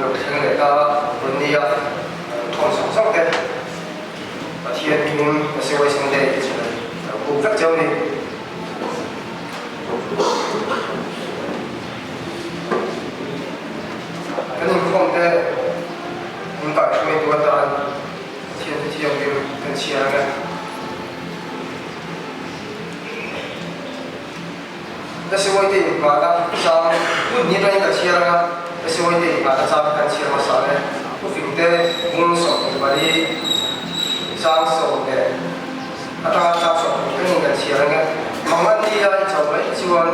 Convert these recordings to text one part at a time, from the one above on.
lo thleng leh ta rawn ni a, thawm zawng zawng te Pathian hmingin SAY Sunday te chu lo buk vek cheu a ni. Kan inkhawm te min kaihhruaitu atan Pathian thu thianghlim kan chhiar ang e. SAY te inhmahna chang hun ni atangin ka chhiar ang a, SAY te inhmahna chang kan chhiar hmasa ang e. Thufing te bung 24 chang 10 atanga chang 20 thlengin kan chhiar ang e. Mangan nia i cho mai chuan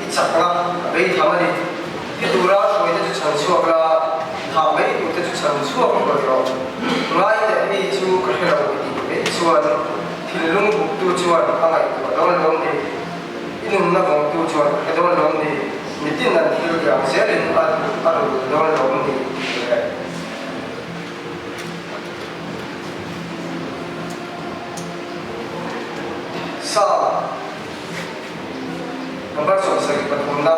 i chakna a bei tham a ni. Thi tura hruaite chu chhan chhuak la, thah mai turte chu chhan chhuak hruai rawh. Ngai leh mi chu ka hre lo i tih mai chuan thinlung buktu chuan a ngaihtuah dawn lawm ni? I nunna vawngtu chuan a hre dawn lawm ni? Mitin an thil diang zelin a a rul dawn lawm ni? Tih leh. Psalm Number 73 na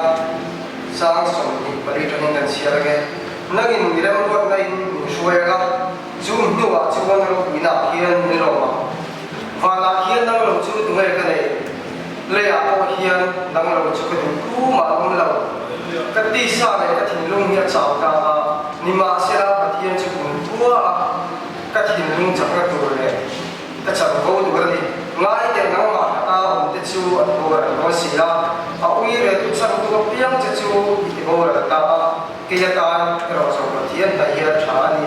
sang 24 atangin kan chhiar ange. Nangin mi remruatna in min hruai anga, chu hnuah chuan ropuina hian min lawm ang. Vanah hian nang lo chu tunge ka nei? Leiah pawh hian nang lo chu ka duh tumah a awm lo. Ka tisa leh ka thinlung hi a chau ta a, nimahsela Pathian chu kum khua a ka thinlung chakna tur leh ka chanvo tur a ni. Ngai teh nangmah hlata awmte chu an boral dawn si a, a ui reh tu changtu apiang che chu i ti boral ta a, kei atan erawh zawng Pathian hna hi a tha a ni.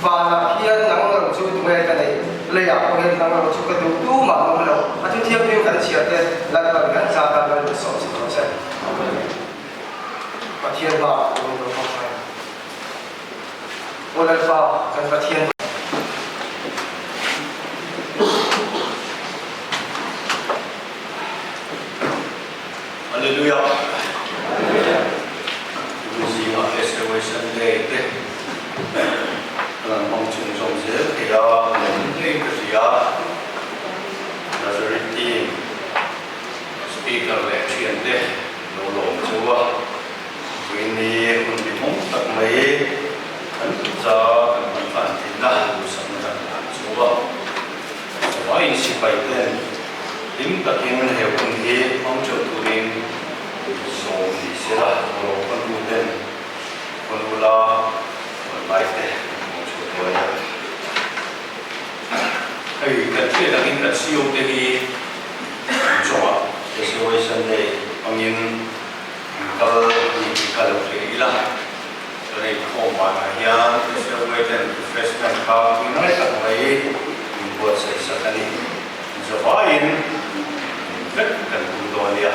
Vanah hian nang lo chu tunge ka nei? Leiah pawh hian nang lo chu ka duh tumah an awm lo. A thu thianghlim kan chhiar te Lalpan kan zat a Lal sawm si tawh che. Pathian hma ah kan lo hmang mai. Aw Lalpa kan Pathian. Hallelujah. Tun zingah SAY Sunday te kan han hmang chhunzawm zel thei a, lawm hle ka hria. Nazareth team speaker leh thiante lo lawm chu a, Tuini hun bi thawng tak mai kan kutza kan hman tlan theihna duhsakna kan hlan chu a. Vaiin sipai ten hlim takin he hun hi hmang theuh turin sawm ni sela, rawh khawn tu ten khawn ula rawn lai te kan hmang chhuah dawn a ni. Hei kan hriat angin kan CO te hi an chawngah SOA Sunday hmangin an kal ni tih kha lo hria ila, chuan hei khawm vanah hian SOA ten refreshment kha tui ngai tak mai min buatsaih sak a ni. Zavaiin vek kan tum dawn nia.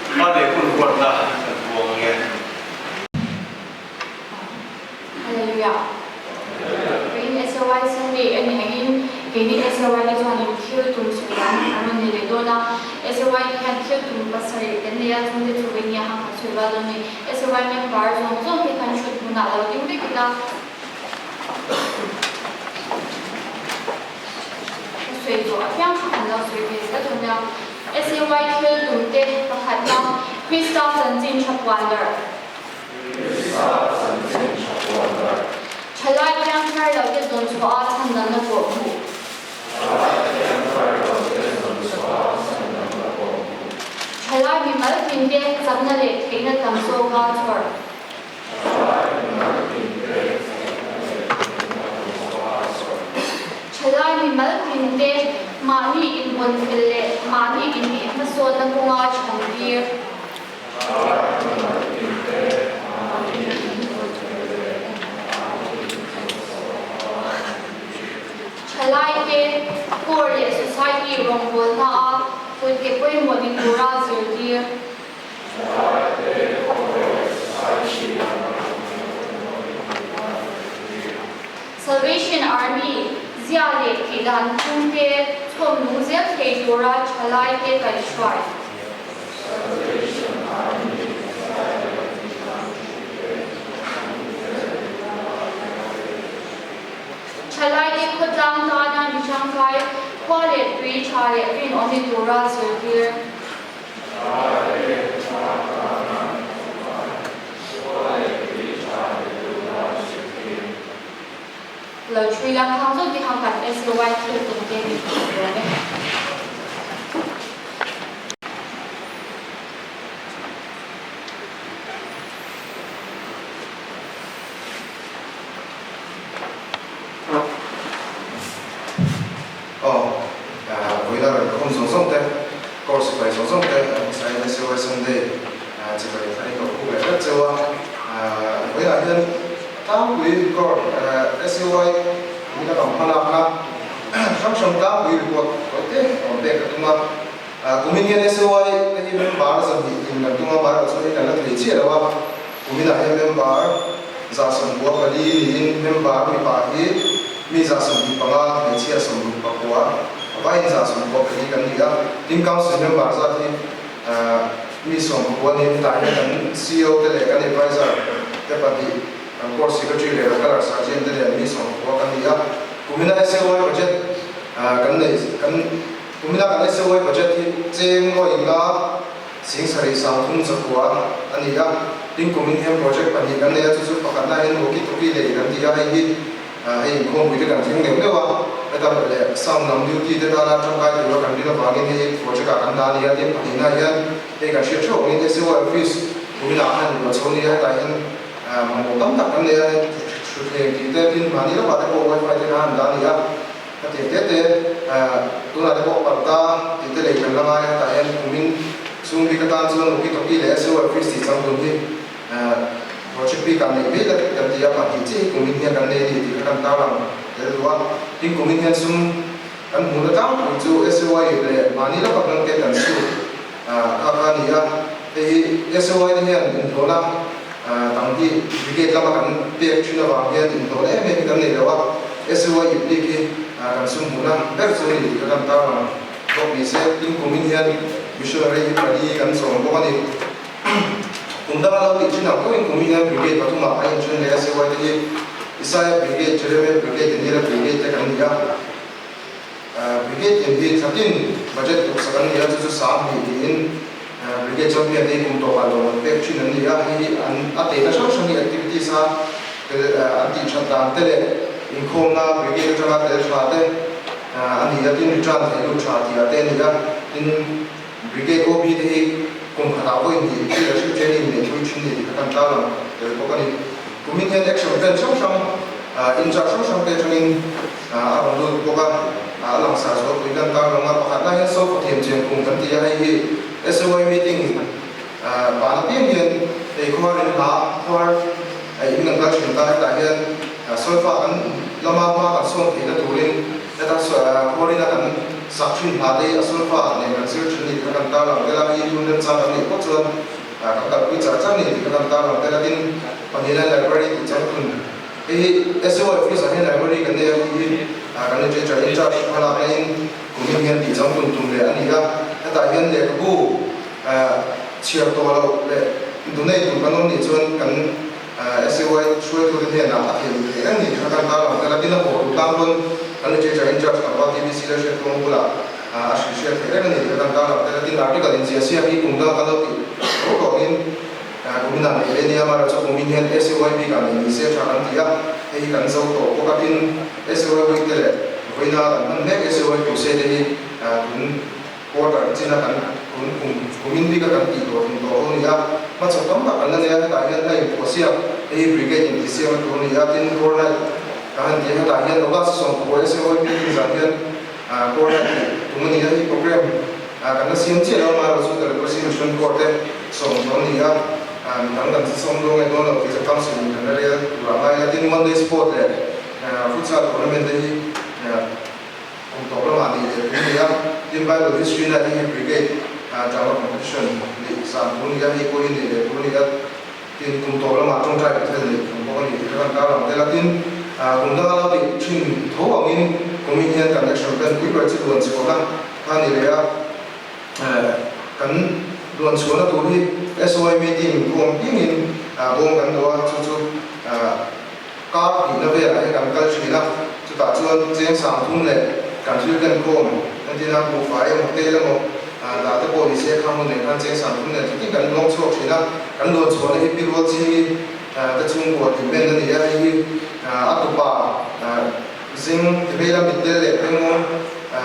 A leh hun huatna kan puang ange. Hallelujah. Keini SAY Sunday a nih angin keini SAY te chuanin thil tum sawi lam a rawn nei leh dawn a. SAY te hian thil tum pasarih kan nei a, chungte chu keini a hang kan sawi rual dawn a ni. SAY member zawng zawng te khan thut hmunah lo ding vek ila. Ka sawi tawh apiang kha kan lo sawi ve zel dawn nia. SAY thil tum te pakhatna Krista chanchin tha puan darh. Thalai piangthar lo te zawn chhuah a chhandamna pawh hmuh. Thalai mimal tin te chakna leh theihna tam zawka chhawr. Thalai mimal tin te mahni invawn fel leh mahni intihhmasawnna kawnga chhantir. Thalaite Core leh Society rawngbawlna a kutke pawimawh ni tura zirtir. Salvation Army zia leh tihdan chhungte chhawm nung zel thei tura thalaite kaihhruai. Thalaite khawtlang tana mi tangkai, khua leh tui tha leh rinawm ni tura zirtir. Lo chhui la khang zawk te kha kan SAY thil tum te ni thei dawn e. Aw, vawiina rawn khawm zawng zawng te, course sipai zawng zawng te an hmasa in SAY Sunday chibai a ni tawh khuk leh vek cheu a. Vawiinah hian tlangpui court SAY mina kan hmalakna hrang hrang tlangpui report tawi te rawn pek ka tum a. Kumin hian SAY te hi member 200 tlin kan tum a, maheraw chu hei kan la thei chiah lo a. Kuminah hian member 94 niin member mipa hi mi 75, hmeichhia 69, a vaiin 94 kan ni a. Tin, Council member zat hi mi 19 niin hetah hian kan CEO te leh kan advisor te pahnih, kan Court Secretary leh kan Colour Sergeant te nen mi 19 kan ni a. Kumina SAY budget kan neih kan Kumina kan SAY budget hi cheng nuaih nga 73,900 a ni a, tin kumin hian project pahnih kan nei a, chu chu pakhatna hian walkie talkie lei kan ti a, hei hi hei inkhawmpui te kan thleng neuh neuh a, heta leh sound lam duty te tana tangkai tura kan rin avangin hei hi project ah kan dah a ni a, tin pahnihna hian hei kan hriat theuh angin SAO office kuminah khan in ruah chho a ni a, hetah hian mamawh tam tak kan nei a, thutthleng tih te tin mahni lamah te pawh wifi te kha an dah a ni a. Ka ti te te, tunah te pawh parda tih te lei kan la ngai a, tah hian kumin chung bik atan chuan walkie talkie leh SO office tih chang tun hi project bik ah neih mai la kan ti a, pahnih chiah hi kumin hian kan nei a ni tih kha kan tarlang tel duh a. Tin kumin hian sum kan hmuhna tlangpui chu SOI leh mahni laka blanket kan chhut kha kha a ni a, hei hi SOI te hian inhlawhna dang hi brigade lama kan pek thin avang hian inhlawhna em em hi kan nei lo a, SOI ip bik hi kan sum hmuhna ber chu a ni tih kha kan tarlang bawk ni se. Tin kumin hian missionary hi pali kan chawm bawk a ni. Kum danga lo tih thin ang pawhin kumin hian brigade pathumah a inthen leh a, SOI te hi Isaiah Brigade, Jeremiah Brigade, Daniela Brigade te kan ni a. Brigade in hi thlatin budget tuksak an ni a, chu chu 2000 tiin Brigade champion te hi kum tawpah lawm an pek thin an ni a, hei hi an a tehna hrang hrang hi activities a tel an tih that dan te leh inkhawmna Brigade atanga tel tha te a ni a, tin return theih lut tha tih ah te a ni a, tin Brigade OB te hi kum khatah vawi hnih leadership training neih pui thin ni tih kha kan tarlang tel bawk a ni. Kumin hian action plan hrang hrang in-charge hrang hrang te atangin A rawn lut bawk a, a langsar zual pui kan tar lang a, pakhatna hian sofa thiam chian kum kan ti a, hei hi SOI meeting ban apiang hian hei khuar in hla khuar in kan kal thin ta, hetah hian sofa kan lama hma kan sawn theihna turin heta khuar ina kan sak thin hla te hi a sofa nen kan zir thin a ni tih kha kan tar lang tel a, hei hi hun remchang kan neih phawt chuan kan kalpui char char a ni tih kha kan tar lang tel a, tin pahnihna library tih changtlun. Hei hi SO office ah hian library kan nei a, hei hi kan literature in charge hmalak laiin kumin hian tih chang tum tum leh a ni a. Hetah hian lehkhabu chhiar tawh loh leh donate tur kan awm nih chuan kan SAY hruaitute hnenah a thei duh thei reng ni kha kan tarlang tel a, tin a pawh duh tan pawn kan literature in charge Tlangval TBC la hriat tluang bulah a hrilhhriat thei reng a ni kha kan tarlang tel a, tin article inziah siak hi kum danga kan lo tih tho tawhin Kumin ah neih leh nia mara chu kumin hian SAY bik ah neih ni se tha kan ti a, hei hi kan zo tawh bawk a, tin SAY week te leh vawiina kan hman mek SAY crusade te hi tun quarter china kan tun kum kumin bik a kan tih tawh thin tawh ho ni a, hmachhawp tam tak kan la nei a, hetah hian a inphuah siak hei hi brigade inti siam a tur a ni a, tin core night kan han ti a, hetah hian August 10 SAY meeting zan hian core night tih tum a ni a, hei program Kan la siam chiah lo amaherawh chu Democracy Mission Court te sawm tawh a ni a, mi dang kan sawm dawn nge dawn lo tih chu Council in kan la rel tur ah ngai ila. Tin, one day sport leh futsal tournament te hi kum tawp lamah nih leh tur a ni a. Tin, Bible History Night hi Brigade drama competition neih zan tur a ni a, hei pawh hi neih leh tur a ni a. Tin, kum tawp lamah tawngtai Bethel neih tum bawk a ni tih kha kan tarlang tel a. Tin, kum danga lo tih thin tho angin kumin hian kan action plan pui ber chu luan chhuahna kha a ni leh a. Kan luan chhuahna tur hi SOI meeting khawm piangin bawm kan duh a, chu chu kar hnihna velah hian kan kal thin a. Chutah chuan cheng 3000 leh kan thil ken khawm entirna buhfai emaw tel emaw dah te pawh ni se kha hmun nen khan cheng 3000 nen chutin kan lawng chhuak thin a. Kan luan chhuahna hi pi rual chhingin. te chhungkua tih men a ni a, hei hi a tupa zing ti veila mitdel leh pengawng a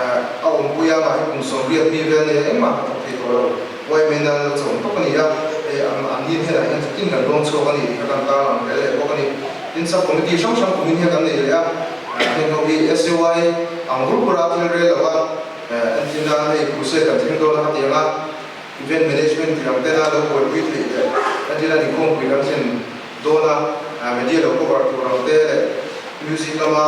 awmpui a, mah hi kum 80 mi vel nia engmah ka thawk thei tawh lo. Yma nan lo chawm tawp a ni a, hei an ni hnenah hian chutin kan lawng chhuak a ni tih kha kan tarlang tel leh bawk a ni. Tin, sub committee hrang hrang kumin hian kan nei leh a, heng ho hi SUI ang bur bura thil rel lo a, entirna hei crusade kan thleng dawn a ka ti ang a, Event management tih ang tena lo buaipui theih leh entirna inkhawmpui kan thlen dawn a, media lo cover tur ang te leh music lama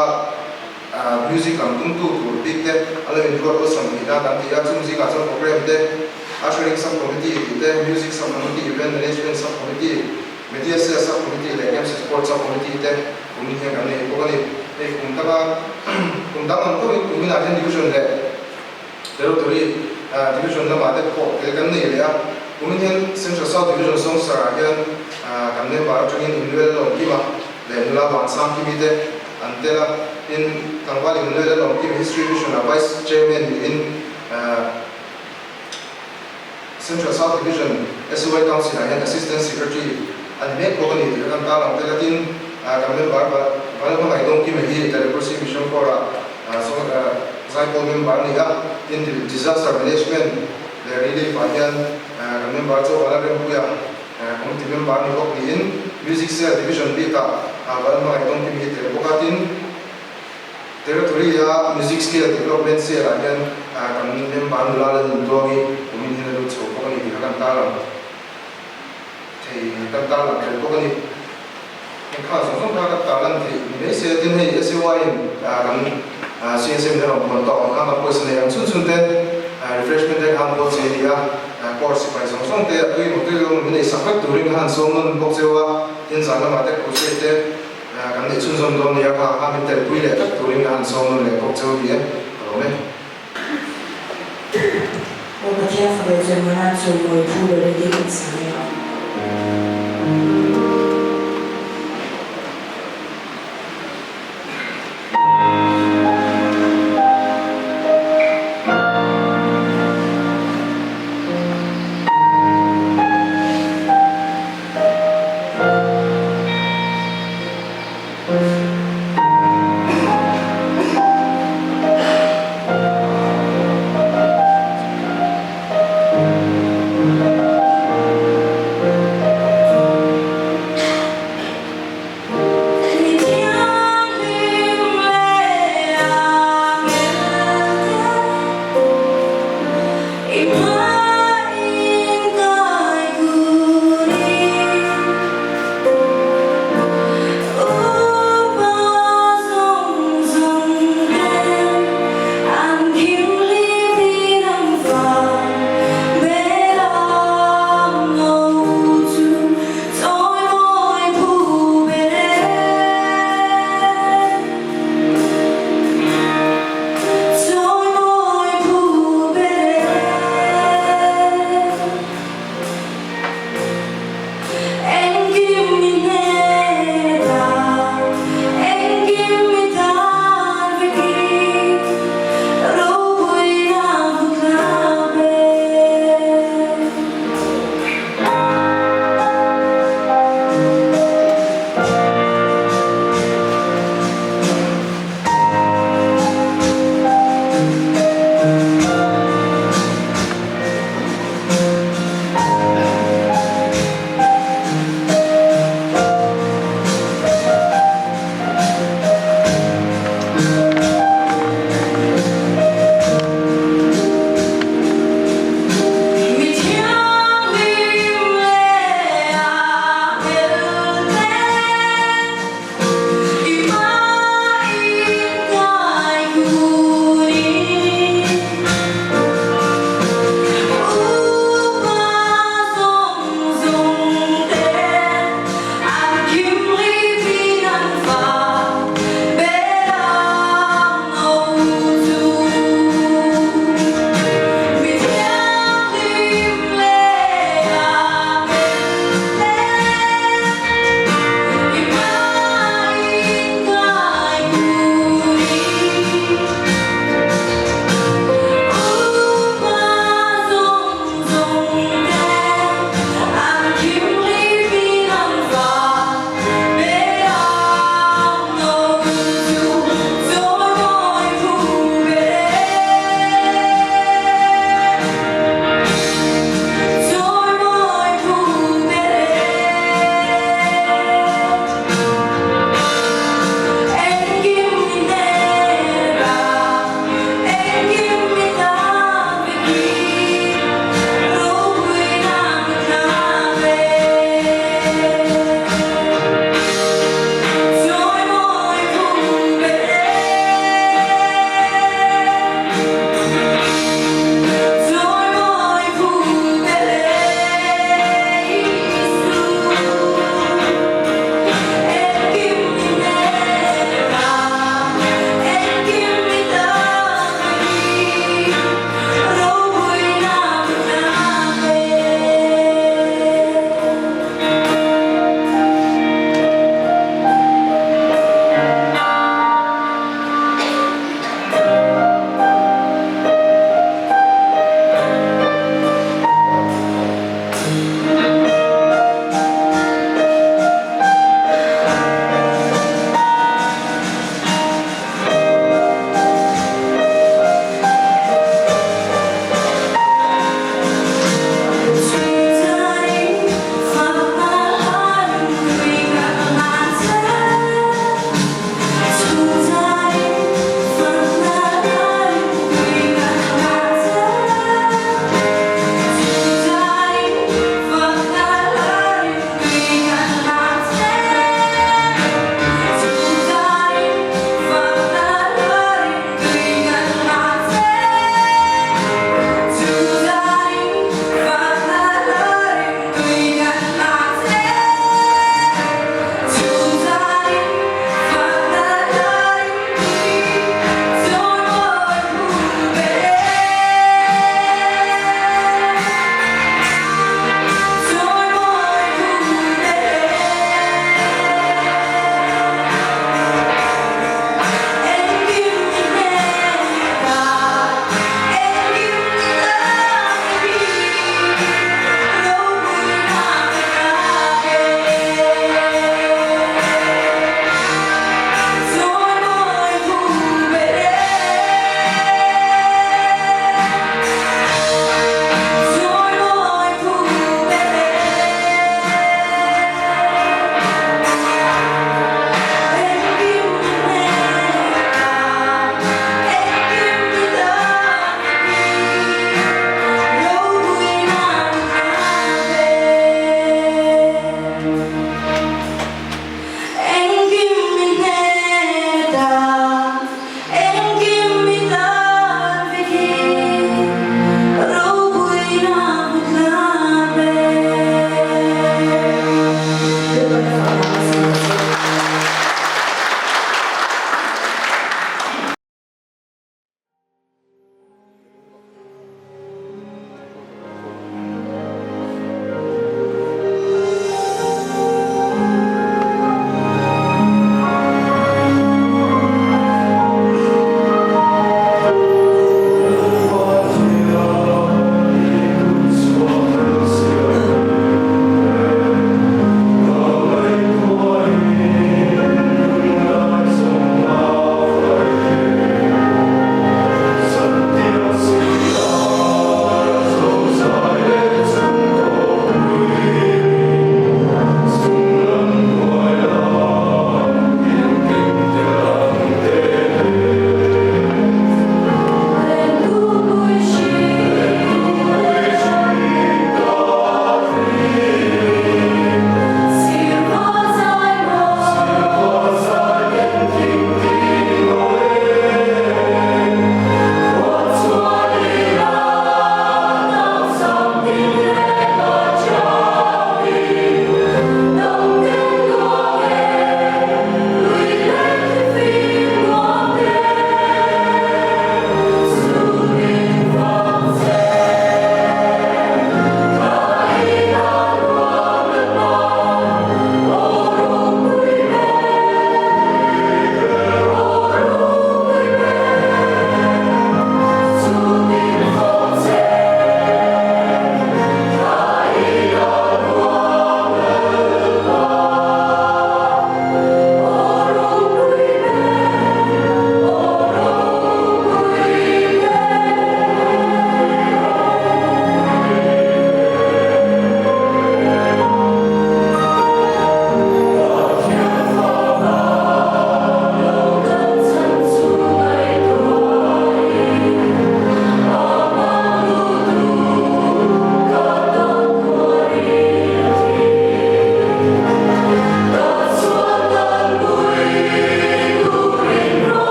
music lam tumtu tur bik te an lo inruat awlsam theih nan an ti a, chung zingah chuan program te, ushering sub committee tih te, music sub committee, event management sub committee, media cell sub committee leh games and sports sub committee te kumin hian kan nei bawk a ni. Hei kum danga kum dang ang tawhin kuminah hian division leh Territory Division lamah te pawh tel kan nei leh a, kumin hian Central South Division Songsar ah hian kan member atangin Imnuel Lawmkima leh nula Vansangkimi te an tel a, tin tlangval Imnuel Lawmkimi History Division ah Vice Chairman niin Central South Division SUI Council ah hian Assistant Secretary a ni mek bawk a ni tih kha kan tarlang tel a, tin kan member Vanlalhmangaih Dawngkima hi The Leprosy Mission Corps ah Zaipawl member a ni a, tin Disaster Management leh Relief ah hian kan member chu Vanlalrempuia Committee member a ni bawk niin Music Cell Division bikah Vanlalhmangaih Dawngkima hi tel bawk a, tin Territory-a Music Scale Development Cell-ah hian kan member nula la nin tuang hi kumin hian a lut chho bawk a ni tih kha kan tarlang thei, kan tarlang tel bawk a ni. Engkha zawng zawng kha kan tarlan theih ni mai se, tin hei SUI-in kan CSM te rawn phawn tawh ang khan kan pawisa nei ang chhun chhun te refreshment te khan buat che a ni a, course sipai zawng zawng te a tui emaw tui lo emaw min ei sak vek turin kha han sawm nawn bawk cheu a, tin zan lamah te crusade te Kan neih chhunzawm dawn nia kha kha min telpui leh vek turin ka han sawm nawn leh bawk cheu ni e, ka lawm e. Aw Pathian fapa chuan Moran chu mawi phu ber in tih kan sa mai a.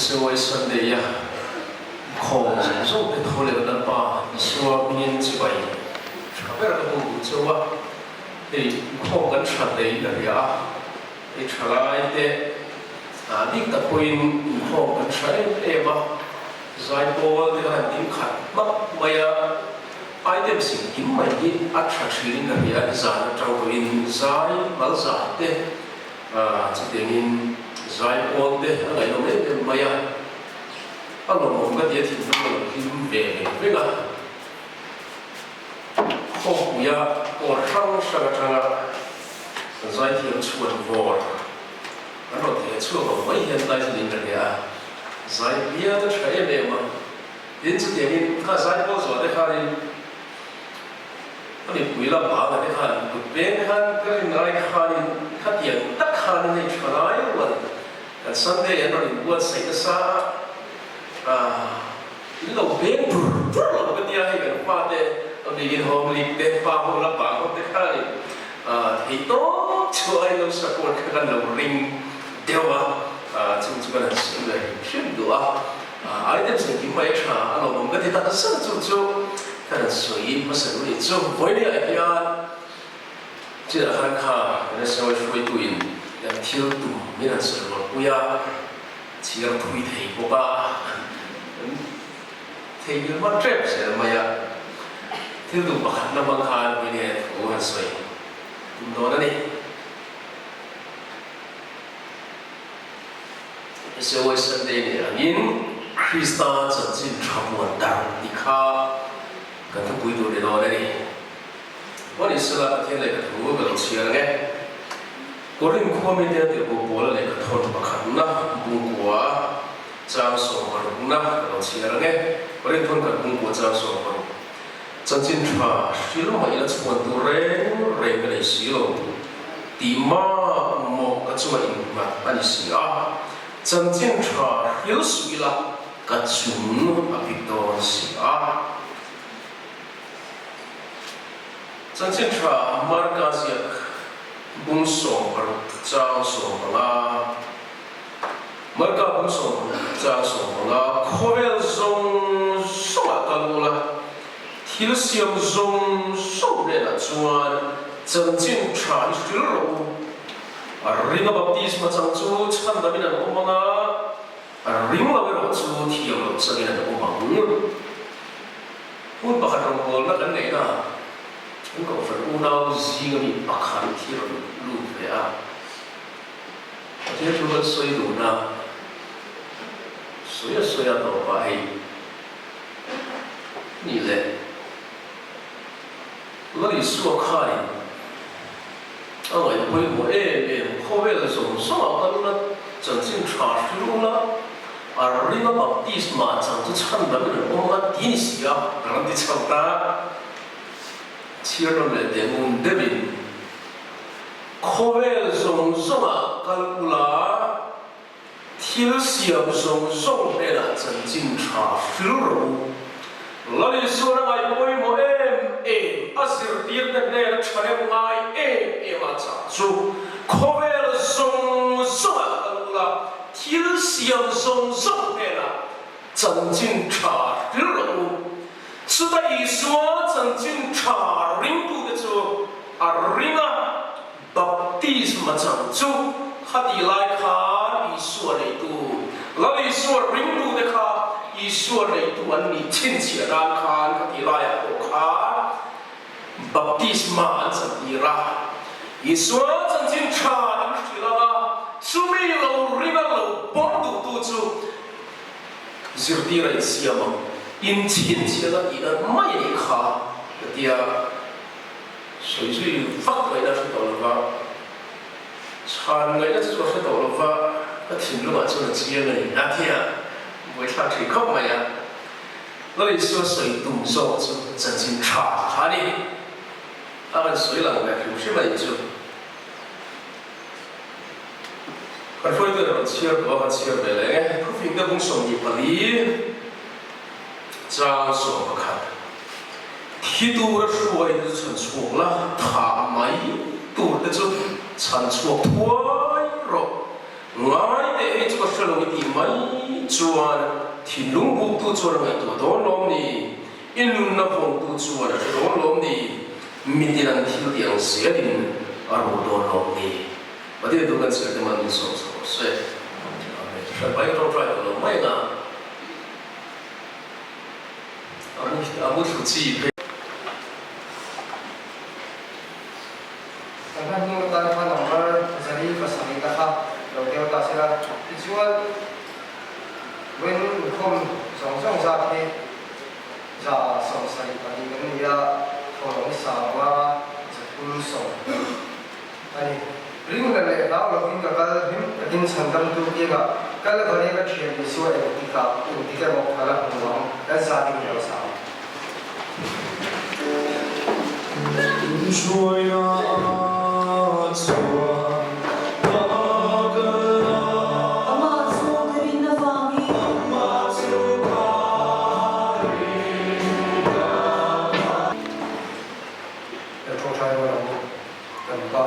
SOI Sunday a khawm zawng zawng te tho leh Lalpa Isua hmingin chibai tha ber ka hmu duh cheu a, hei khawm kan that leh in a ria a, hei thalai te bik tak pawhin inkhawm kan tha em em a, zaipawl te kan han ding khat hmak mai a, item sing kim mai hi a tha thin in ka hria a, zan atang pawhin zai mal zai te Chutiangin zaipawl te a ngaihawm em em mai a, a lawmawm ka tia thinlung a lo hlim ve veng veng a. Khawpuia kawr hrang hrang atanga kan zaithiam chhuan vawr an rawn theh chhuak ang mai hian tlai chuan in ka hria a, zai bial a tha em em a. Tin, chutiangin kha zaipawl zawh te khanin, A mipui lam hang te khan kut peng te khan ka rin ai khanin khatiang tak khanin hei tha lai rual kan Sunday an rawn inbuatsaih nasa a, in lo beng bur bur lo ka tia hei kan fate a bikin home league te pa ho la pa ho te khanin theih tawp chhuah a in lo support kha kan lo ring deuh a, chung chu kan han sawi ve hrim hrim duh a. Item sengkim mai a tha a lawmawm ka ti tak zet chu chu ka rawn sawi hmasa duh ni chu vawinia hian chinah khan kha kan sawi hruaitu in kan thil tum min han sawi rual pui a chhiar thui thei bawk a kan theihnghilh hma tep zel mai a thil tum pakhat na hmang khan vawinia thu han sawi tum dawn a ni. SOS Sunday nih angin Krista chanchin tha muan dar tih kha kan thupui tur ni dawn a ni. Pawn Isala Pathian lehkha thu ka lo chhiar ang e. Korin khua mite a tirhkoh Paula lehkha thawn pakhatna bungkua chang sawmparukna ka lo chhiar ang e. Korin thawn khat bungkua chang 60. Chanchin tha hril mah ila chhuan tur reng reng ka nei si lo tih mak mawh ka chunga innghat a ni si a, chanchin tha hril suh ila ka chung a pik dawn si a. Chanchin tha Marka ziak bung 60 chang 15. Marka bung 10 chang 15, Khawvel zawng zawngah kal ula, thil siam zawng zawng hnenah chuan chanchin tha hi hril rawh u. A ringa baptisma chang chu chhandamin an awm ang a, a ring lo erawh chu thiam loh changin an awm ang. Hun pakhat rawngbawlna kan neihna kan kohhran unau zinga mi pakhat hi rawn lut ve a. Pathian thu kan sawi dun a, sawi a sawi a tawpah hei nih leh Lal Isua khain a ngaih pawimawh em em khawvel zawng zawngah kal ula, chanchin tha hril ula, a ringa baptisma chang chu chhandam in an awm a ti ni si a, ka rawn ti chho ta. Chhiar nawn leh teh ngun deuhin. Khawvel zawng zawngah kal ula, thil siam zawng zawng hnenah chanchin tha hril rawh u. Lal Isuan a ngaih pawimawh em em, a zirtirte hnena tha rem ngai em em a chah chu, Khawvel zawng zawngah kal ula, thil siam zawng zawng hnenah chanchin tha hril rawh u. Chuta Isua chanchin tha ringtute chu a ring a, baptisma chang chu khatih lai khan Isua neitu, Lal Isua ringtute kha Isua neitu an nih chhinchhiah nan khan khatih laiah pawh khan baptisma an chantir a. Isua chanchin tha an hrilh ang a, chumi lo ringa lo pawm duhtu chu Zirtir a insiam ang. Inchhinchhiat a tih dan mai a nih kha ka tia sawi zui vak ngaihna a hre tawh lo va, chhan ngaihna chu chu a hre tawh lo va, ka thinlungah chuan a chiang a ni a tia buaithlak thin khawp mai a. Lal Isua sawi tum zawk chu chanchin tha kha a ni. A rawn sawi lang ve hrim hrim a nih chu. Kan hruaitu in a rawn chhiar duh a, kan chhiar ve leh nge. Thufingte bung 24 chang 11. Thi tura hruaite chu chhan chhuak la, thah mai turte chu chhan chhuak thuai rawh. Ngai teh hei chu ka hre lo i tih mai chuan thinlung buktu chuan a ngaihtuah dawn lawm ni? I nunna vawngtu chuan a hre dawn lawm ni? Mitin an thil tih ang zelin a ru dawn lawm ni? Pathian tu kan chhiar te man min sawm chho rawh se. Amen. Hran pai ka tawngtai tawh lo mai ang a. A mu a mu thlu chi phei. Kan hman hnu atan khan number 407 na kha lo deuh ta sela. Tichuan, Wen inkhawm zawng zawng zat hi 172 kan ni a, thawhlawm sanga 310 a ni. Ringna leh hlau lovin ka kal hlim takin chhandamtu kiangah kal varia ka thian Isua engtikah engtik emaw ka la hmu ang kan za ding lo sa ang. Amah chu ka rin avangin. Kan ṭawngṭai rual ang u, kan Pa.